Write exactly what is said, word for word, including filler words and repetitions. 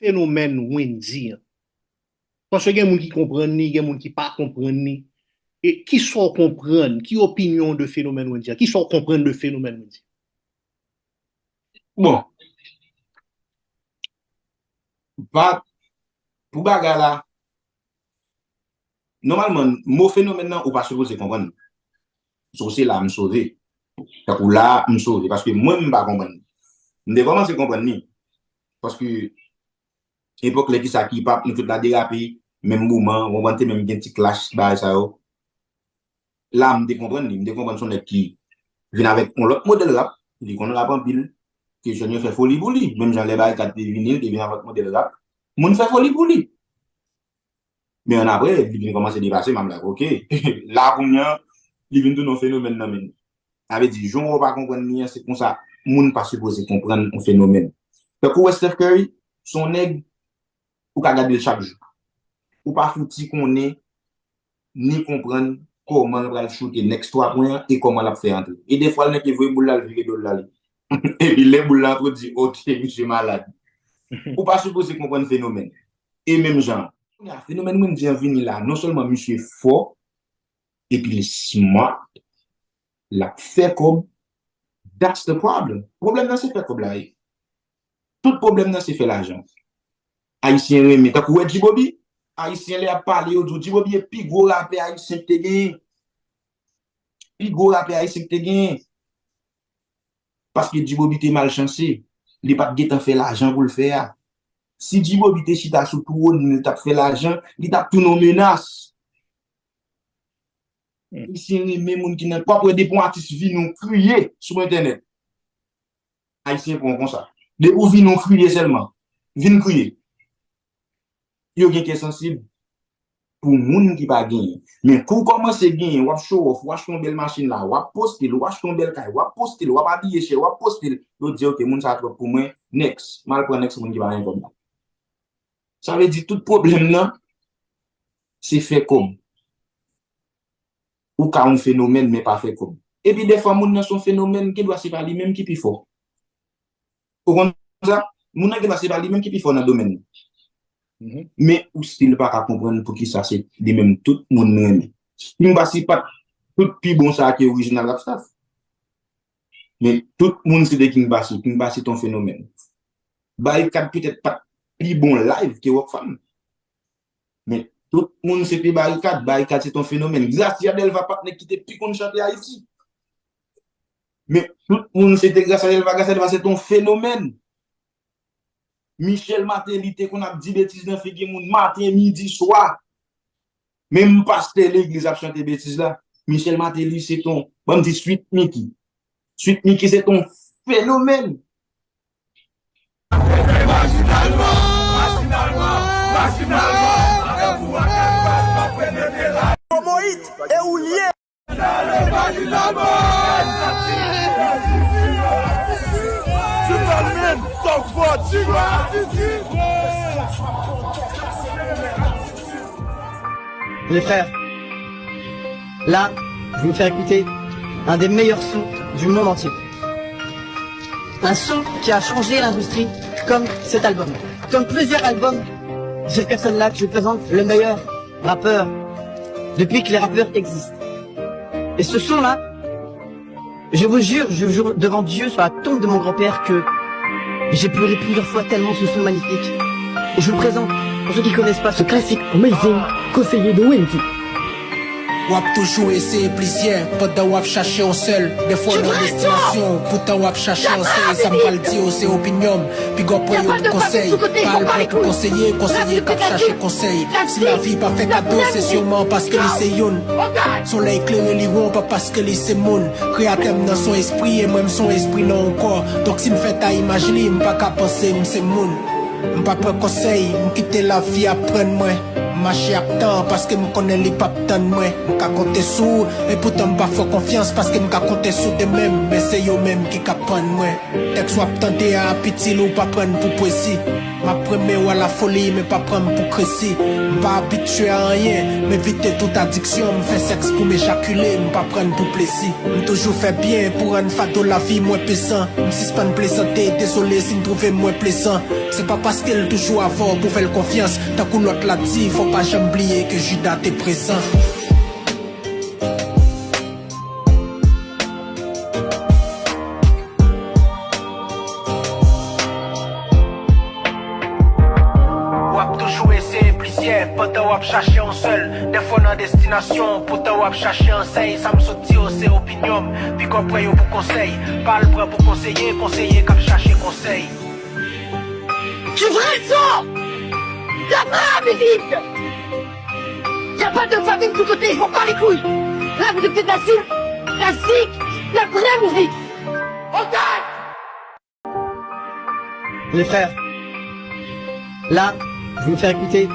fenomèn Wendy an? Paske gen moun ki konprann li, gen moun ki pa konprann li. E kisa w konprann? Ki opinyon w de fenomèn Wendy an? Kisa w konprann de fenomèn Wendy an? Bon. Pa, pou bagay la, nòmalman, mo fenomèn nan, ou pa sipoze konprann li. So, se la m sove. Tankou la, m sove. Paske mwen, m pa konprann li. M te kòmanse konprann li. Paske epòk lè ki sa ki pap, nou tout la derape, menm moman, ou konprann, te menm gen ti clash, bagay sa yo. La, m te konprann li, m te konprann se yon nèg ki vin avèk yon lòt modèl rap, li konn rap anpil, ke jèn yo fè foli pou li, menm jan lè Barikad te vini, li te vin avèk modèl rap, moun fè foli pou li. Men annapre, li vin kòmanse depase, m ap like, ok. La, kounye a, li vin tounen yon fenomèn nan men nou. Sa vle di, jan w pa konprann li an, se konsa, moun pa sipoze konprann yon fenomèn. Tankou w wè Steph Curry, se yon nèg, ou ka gade l chak jou. Ou pa fouti konnen, ni konprann kòman l pral choute next twa pwen an e kòman l ap fè antre. E defwa, l nèk voye boul la, l vire do l, l ale. Epi lè boul la antre, w di, ok, misye malad. Ou pa sipoze konprann fenomèn. E menm jan, kounye a, fenomèn Wendy an vini la, non sèlman misye fò, epi li smart, l ap fè kòb, that's the problem. Pwoblèm nan se fè kòb la ye. Tout pwoblèm nan se fè lajan. Ayisyen renmen, tankou w wè G-Bobby, Ayisyen lè y ap pale, yo di w G-Bobby e pi gwo rapè ayisyen ki te genyen. Pi gwo rapè ayisyen ki te genyen. Paske G-Bobby te malchanse. Li pa t gentan fè lajan pou l fè a. Si G-Bobby te chita sou twòn li, li t ap fè lajan, li t ap tounen yon menas. Ayisyen renmen moun ki nan. W ap wè depi yon atis vini, w kriye sou entènèt. Ayisyen pran w konsa. Depi w vini, w kriye sèlman. Vin kriye. Yo gen kè sansib pou moun ki pa genyen. Men kou w kòmanse genyen, w ap show off, w achte yon bèl machin la, w ap poste l, w achte yon bèl kay, w ap poste l, w ap abiye chè, w ap poste l, yo di, ok, moun sa twòp pou mwen, next. M al pran next moun ki pa gen kòb la. Sa vle di tout pwoblèm nan, se fè kòb. Ou ka yon fenomèn, men pa fè kòb. Epi defwa, moun nan se yon fenomèn, gendwa se pa li menm ki pi fò. Ou konn sa? Moun nan gendwa se pa li menm ki pi fò nan domèn li. Men ou still pa ka konprann poukisa se li menm tout moun renmen. King Bassy pa t tout pi bon sa ke orijinal rap staff. Men tout moun se te King Bassy. King Bassy se yon fenomèn. Barikad petèt pa t pi bon live ke Rockfam. Men tout moun se te Barikad. Barikad se te yon fenomèn. Gracia Delva pa t nèg ki te pi konn chante Ayiti. Men tout moun se te Gracia Delva. Gracia Delva se te yon fenomèn. Michel Martelly te konn ap di betiz nan figi moun maten, midi, swa. Menm pastè legliz ap chante betiz la. Michel Martelly se te yon, ban m di Sweet Micky. Sweet Micky se te yon fenomèn. Mes frères, là, je vais vous faire écouter un des meilleurs sons du monde entier. Un son qui a changé l'industrie comme cet album. Comme plusieurs albums, c'est cette personne-là que je présente, le meilleur rappeur depuis que les rappeurs existent. Et ce son-là, je vous jure, je jure devant Dieu sur la tombe de mon grand-père que j'ai pleuré plusieurs fois tellement ce son magnifique. Et je vous présente, pour ceux qui connaissent pas, ce classique Amazing, conseillé de Wendy. W ap toujou eseye plizyè pandan w ap chache yon sèl. Defwa w nan destinasyon w, poutan w ap chache ansèy. Sa m pral di w se opinyon m, piga w pran yo pou konsèy. Pa al pran pou konseye, konseye k ap chache konsèy. Si lavi pa fè kado, se siman paske li se youn. Solèy klere li won, pa paske li se moun. Kreyatè m nan se yon espri, e mwen m se yon espri nan yon kò. Donk si m fèt a imaj li, m pa ka panse m se moun. M pa pran konsèy, m kite lavi aprann mwen. M mache ak tan an paske m konnen li p ap tann mwen. M ka konte sou ou, e poutan m pa fè w konfyans paske m ka konte sou demen m. Men se yo menm ki ka pann mwen. Tèks w ap tande a ap itil ou pa pran l pou pwezi. M ap pran men w a la foli, men pa pran m pou kresi. M pa abitye a anyen, m evite tout adiksyon, m fè sèks pou m ejakile, m pa pran n pou plezi. M toujou fè byen pou rann fado lavi mwen pezan. M sispann plezante, dezole si n twouve m mwen plezan. Se pa paske l toujou avè w pou fè l konfyans. Tankou lòt la di, fò pa janm bliye ke Jida te prezan. W ap toujou eseye plizyè pandan w ap chache yon sèl. Dèfwa w nan destinasyon, poutan w ap chache ansèy. Sa m sot di yo se opinyon m. Pigòp pran yo pou konsèy. Pa al pran pou konseye, konseye k ap chache konsèy. Tu vrai sang. T'as pas la musique. Y a pas de famille du côté, je m'en bats les couilles. Là, vous êtes de la zik, la zik, la vraie musique. Ok. Mes frères, là, je vais vous faire écouter